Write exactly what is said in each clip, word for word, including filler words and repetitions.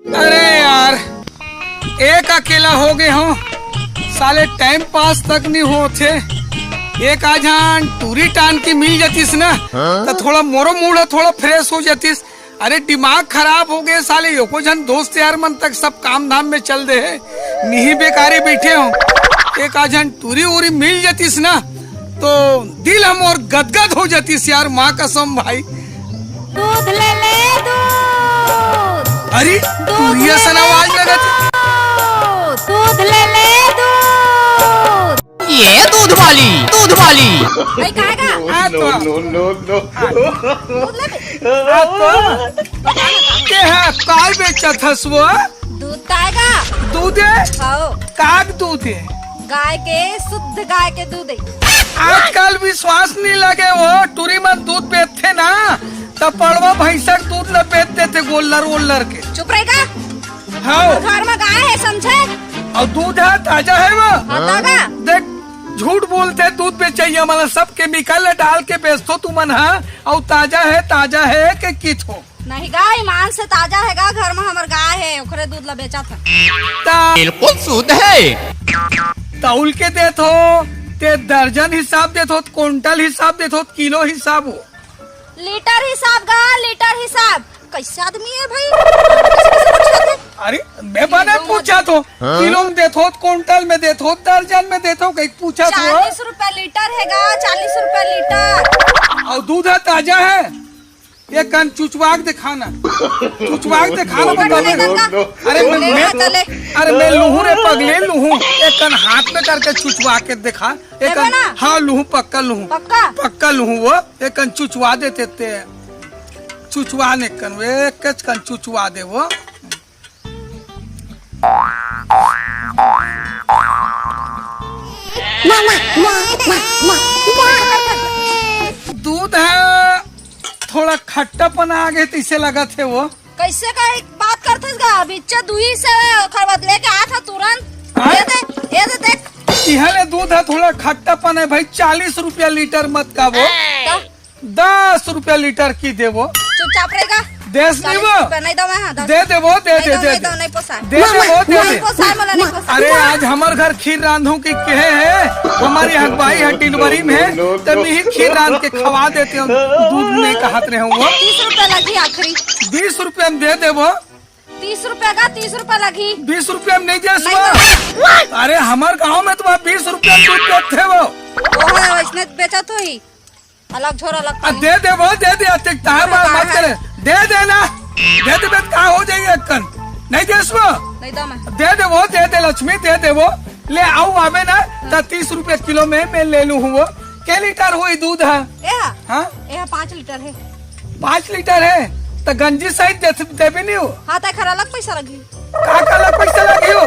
अरे यार, एक अकेला हो गए हो, साले टाइम पास तक नहीं होथे। एक आझन टूरी टान के मिल जातीस ना, तो थोड़ा मोरो मूड ह थोड़ा फ्रेश हो जातीस। अरे दिमाग खराब हो गए साले, एको झन दोस्त यार मन तक सब काम धाम में चल दे हे, मिही बेकारे बैठे हो। एक आझन टूरी उरी मिल जातीस ना, तो दिल ह मोर गदगद हो जातीस यार, माँ कसम भाई। दूध ले ले, दूध। अरे, दूध टूरी ले असन ले, आवाज लगत हे। दूध, दूध ले ले, दूध। ये दूध वाली, दूध वाली। भाई, काय गा? आ तो। No, no, no, no। दूध ले बे। आ तो। के हा, काय बेचत हस वो? दूध ताय गा। दूध हे? हाओ। काग दूध हे? गाय के, शुद्ध गाय के दूध हे। आजकल विश्वास नहीं लगे वो, टूरी मन दूध बेचथे ना, त पड़वा भैंसा के दूध ल बेच देथे गोल्लर वोल्लर के। चुप रहे गा। हाओ। घर में गाय हे, समझे? अउ दूध हे, ताजा हे वो। हाँ, ताजा। देख, झूठ बोलथे दूध बेचइया मन, सब केमिकल ल डाल के बेचथो तुमन हा, अउ ताजा हे, ताजा हे के किथो। नहीं गा, ईमान से ताजा हे गा, घर में हमर गाय हे, ओकरे दूध ला बेचत हन। ता बिल्कुल शुद्ध हे। तौल के देथो, ते दर्जन हिसाब देथो, कुंटल हिसाब देथो, किलो हिसाब हो। लीटर हिसाब गा, लीटर हिसाब। कैसे आदमी हे भाई? कैसे, कैसे पूछत हे? अरे, मैं बने किलो में पूछत हो, हाँ? किलो में देथो, कुंटल में देथो, दर्जन में देथो, कहीं पूछत हो? चालीस रुपया लीटर हे गा, चालीस रुपया लीटर। अउ दूध हे, ताजा हे? एक कन चुचवा के देखा ना, चुचवा के देखा ना, बता दे। अरे मैं, मैं, अरे मैं लूहूं रे पगले, लूहूं। एक कन हाथ में करके चुचवा के देखा। एक कन, हाँ, लूहूं, पक्का लूहूं। पक्का? पक्का लूहूं वो। एक कन चुचवा देते ते। चुचवा ने कन, एक कन चुचवा दे वो। दूध हे, थोड़ा खट्टापन आ गे, तइसे लगत हे वो। कैसे का एक बात करथस गा? बिच्चा दुही से ओखर बदले के आत ह तुरंत। हाँ? ये दे, ये दे देख। इहाँ ले दूध हे, थोड़ा खट्टापन हे भाई, चालीस रुपया लीटर मत का वो। का? दस रुपया लीटर की देवो। चुपचाप रहे गा। देस नहीं वो। चालीस रुपया नहीं दो मैं, हाँ, दस दे देवो, दे नहीं दे दो, दे नहीं दो, नहीं पोसाय। दे देवो, दे नहीं दे। पोसाय, मोला नहीं पोसाय। अरे आज हमर घर खीर रांधू की कहे हे, हमर हगबाई हे डिलीवरी में हे, त मिही खीर रांध के खवा देते हो, दूध नहीं कहत रहे हो वो। तीस रुपया लगी आखिरी। बीस रुपया में दे देवो। तीस रुपया का, तीस रुपया लगी। बीस रुपया में नहीं दे नहीं सुआ। दो। अरे हमर गांव में तो बीस रुपया में दूध देते वो। वो है, वैसने बेचत होही। अलग झोर, अलग आ, पानी। दे देवो, दे दे, अतिक तार मार मत करे। दे दे ना। दे देबे त का हो जाई एक कन। नहीं देस वो? नहीं दो मैं। दे देवो, दे दे लक्ष्मी, दे देवो। ले आऊ आबे ना, त तीस रुपया किलो में मैं ले लूँ हूँ वो। के लीटर होई दूध ह? ए हा? हाँ? ए हा पाँच लीटर हे। पाँच लीटर हे? त गंजी सहित दे, देबे नहीं हो? हाँ, त एखर अलग पैसा लगी। का का अलग पैसा लगी हो?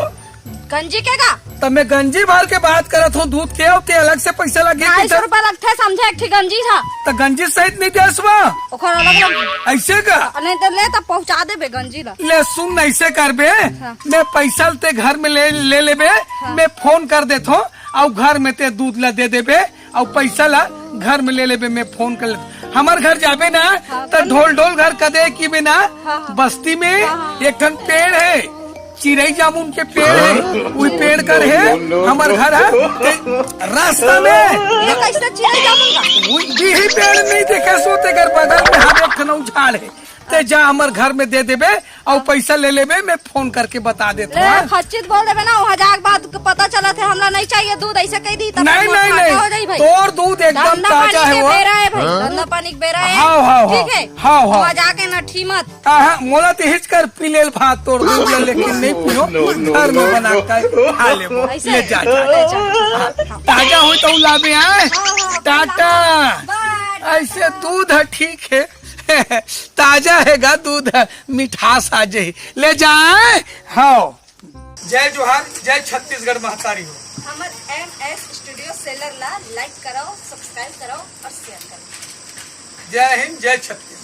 गंजी के का? त मैं गंजी भर के बात करत हूँ, दूध के, ओते अलग से पैसा लगे ढाई सौ रुपया लगथे, समझे, एक ठी गंजी था। त गंजी सहित नहीं देस बा? ओखर अलग लग। ऐसे का? अ, नहीं त ले, त पहुँचा देबे गंजी ला। ले सुन, ऐसे करबे, हाँ। मैं पैसा ते घर में ले, ले लेबे, हाँ। मैं फोन कर देत हूँ, अउ घर में ते दूध ला दे देबे, अउ पैसा ला घर में ले लेबे, मैं फोन कर लेत। हमर घर जाबे ना, हाँ, त बोल। ढोल ढोल घर कदे की बे ना, हाँ, हाँ। बस्ती में हाँ, हाँ। एक ठन पेड़ हे, चिरई जामुन के पेड़ हे, उही पेड़ कर हे, हमर घर हे, ते रास्ता में। ये कैसे चिरई जामुन का? उही भी ही पेड़ नहीं देखे सो, तेकर बगल में हम एक ठन अउ झाड़ हे। ते जा हमर घर में दे देबे, अउ पैसा ले लेबे, मैं फोन करके बता देत ले, हूँ। खच्चित बोल देबे ना, वहाँ जाके बात पता चलत हे, हमला नहीं चाहिए दूध, ऐसे कह दी, तब नहीं, हम नहीं, फाका नहीं। हो जाई भाई। तोर दूध एकदम धंधा ताजा पानी हे के वो। बेरा हे भाई, हाँ? धंधा पानी के बेरा हे। हाँ, हाँ, हाँ। ठीक है? हाँ, हाँ। वहाँ जाके ना ठी मत। हाँ, हाँ, मोला तो हिच कर पी लेल भात तोर दूध ला, लेकिन नहीं पियो, no, no, घर में no, बना no। के खा लेबो। ऐसे? ले जा, जा। ले जा। हाँ, ताजा होई त लाबे आए। हाँ, हाँ, टाटा। बाय। ऐसे दूध हे, ठीक हे। ताजा हे गा दूध, मिठास आ जाही। ले जाए, हाँ। जय जोहार, जय छत्तीसगढ़ महतारी हो। हमर एम एस स्टूडियो सेलर ला लाइक करो, सब्सक्राइब करो और शेयर करो। जय हिंद, जय छत्तीसगढ़।